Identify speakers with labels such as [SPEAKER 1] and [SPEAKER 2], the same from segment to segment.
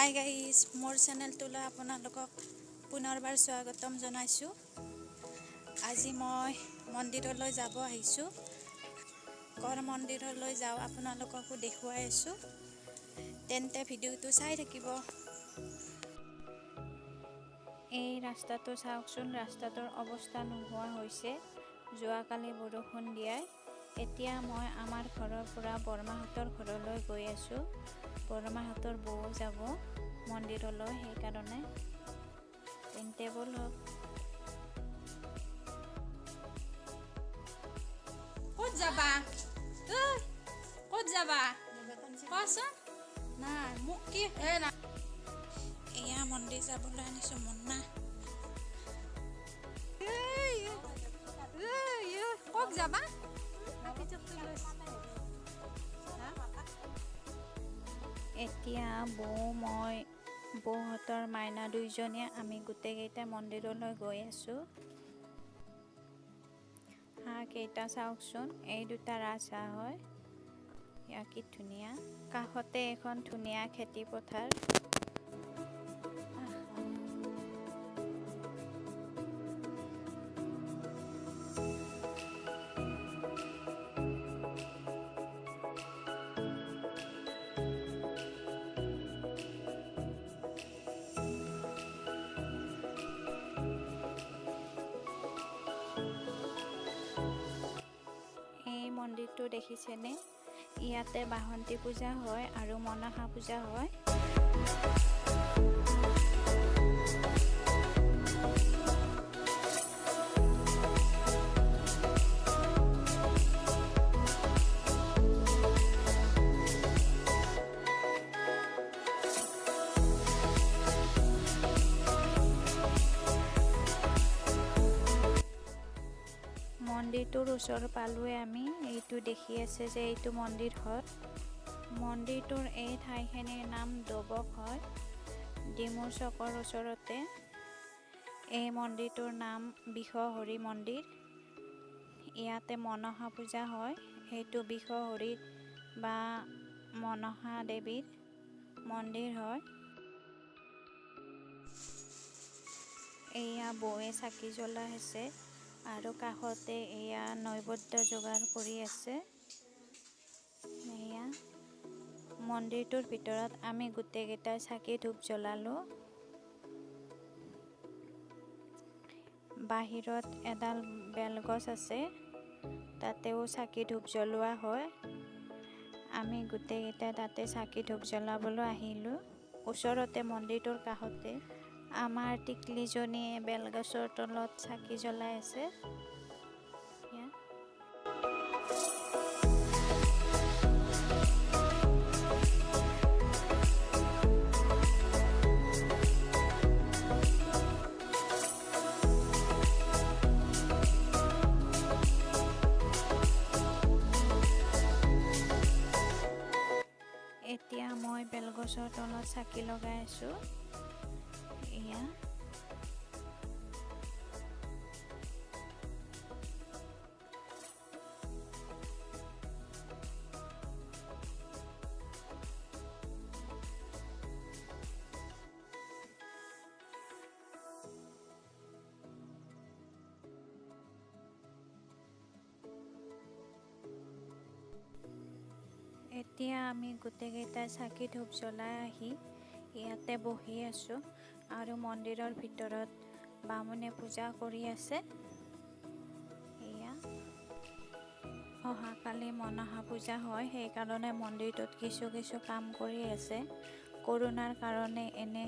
[SPEAKER 1] Hi guys, মোৰ চেনেলটোলৈ আপোনালোকক পুনৰবাৰ স্বাগতম জনাইছোঁ। আজি মই মন্দিৰলৈ যাব আহিছোঁ। কৰ মন্দিৰলৈ যাওঁ আপোনালোককো দেখুৱাই আছোঁ, তেন্তে ভিডিঅ'টো চাই থাকিব। এই ৰাস্তাটো চাওকচোন, ৰাস্তাটোৰ অৱস্থা নোহোৱা হৈছে যোৱাকালি বৰষুণ দিয়াই। এতিয়া মই আমাৰ ঘৰৰ পৰা বৰমাহঁতৰ ঘৰলৈ গৈ আছোঁ। বৰমাহঁতৰ বৌ যাব মন্দিৰলৈ, সেইকাৰণে তেন্তে ব'লক।
[SPEAKER 2] ক'ত যাবা? ক'ত যাবা কোৱাচোন? নাই মোক কি
[SPEAKER 1] এয়া মন্দিৰ যাবলৈ আনিছোঁ মুন্না।
[SPEAKER 2] ক'ত যাবা?
[SPEAKER 1] এতিয়া বৌ, মই, বৌহঁতৰ মাইনা দুইজনীয়ে আমি গোটেইকেইটা মন্দিৰলৈ গৈ আছোঁ। হাঁহ কেইটা চাওকচোন, এই দুটা ৰাজহাঁহ হয়। এয়া কি ধুনীয়া, কাষতে এখন ধুনীয়া খেতি পথাৰ। মন্দিৰটো দেখিছেনে? ইয়াতে বাসন্তী পূজা হয় আৰু মনসা পূজা হয়। মন্দিৰটোৰ ওচৰ পালোৱে আমি। এইটো দেখি আছে যে এইটো মন্দিৰ হয়। মন্দিৰটোৰ এই ঠাইখিনিৰ নাম দবক হয়, ডিমুৰ চকৰ ওচৰতে। এই মন্দিৰটোৰ নাম বিষহৰি মন্দিৰ। ইয়াতে মনসা পূজা হয়। এইটো বিষহৰি বা মনসা দেৱীৰ মন্দিৰ হয়। এয়া বৌয়ে চাকি জ্বলাই আছে আৰু কাষতে এয়া নৈবেদ্য যোগাৰ কৰি আছে। এয়া মন্দিৰটোৰ ভিতৰত আমি গোটেইকেইটাই চাকি ধূপ জ্বলালোঁ। বাহিৰত এডাল বেলগছ আছে, তাতেও চাকি ধূপ জ্বলোৱা হয়। আমি গোটেইকেইটাই তাতে চাকি ধূপ জ্বলাবলৈ আহিলোঁ। ওচৰতে মন্দিৰটোৰ কাষতে আমাৰ টিকলিজনীয়ে বেলগছৰ তলত চাকি জ্বলাই আছে। এতিয়া মই বেলগছৰ তলত চাকি লগাই আছোঁ। এয়া এতিয়া আমি গোটেইকেইটাই চাকি ধূপ জ্বলাই আহি ইয়াতে বহি আছোঁ আৰু মন্দিৰৰ ভিতৰত বামুণে পূজা কৰি আছে। এয়া অহাকালি মনসা পূজা হয়, সেইকাৰণে মন্দিৰটোত কিছু কিছু কাম কৰি আছে। কৰোণাৰ কাৰণে এনে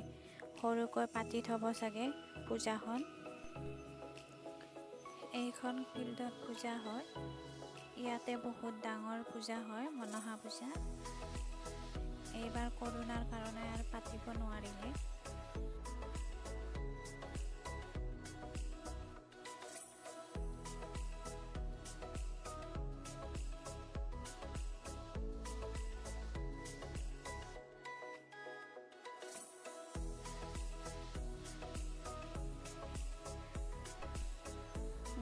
[SPEAKER 1] সৰুকৈ পাতি থ'ব চাগে পূজাখন। এইখন ফিল্ডত পূজা হয়। ইয়াতে বহুত ডাঙৰ পূজা হয়, মনসা পূজা। এইবাৰ কৰোণাৰ কাৰণে আৰু পাতিব নোৱাৰিলে।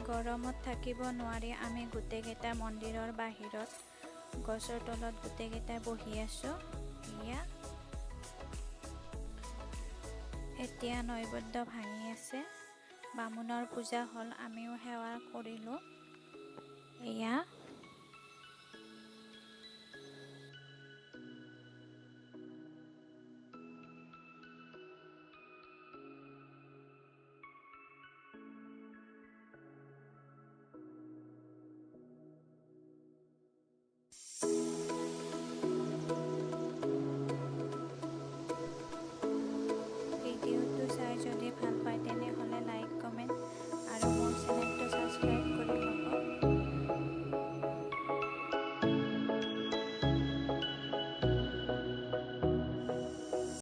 [SPEAKER 1] গৰমত থাকিব নোৱাৰি আমি গোটেইকেইটা মন্দিৰৰ বাহিৰত গছৰ তলত গোটেইকেইটাই বহি আছোঁ। এয়া এতিয়া নৈবদ্য ভাঙি আছে। বামুণৰ পূজা হ'ল, আমিও সেৱা কৰিলোঁ। এয়া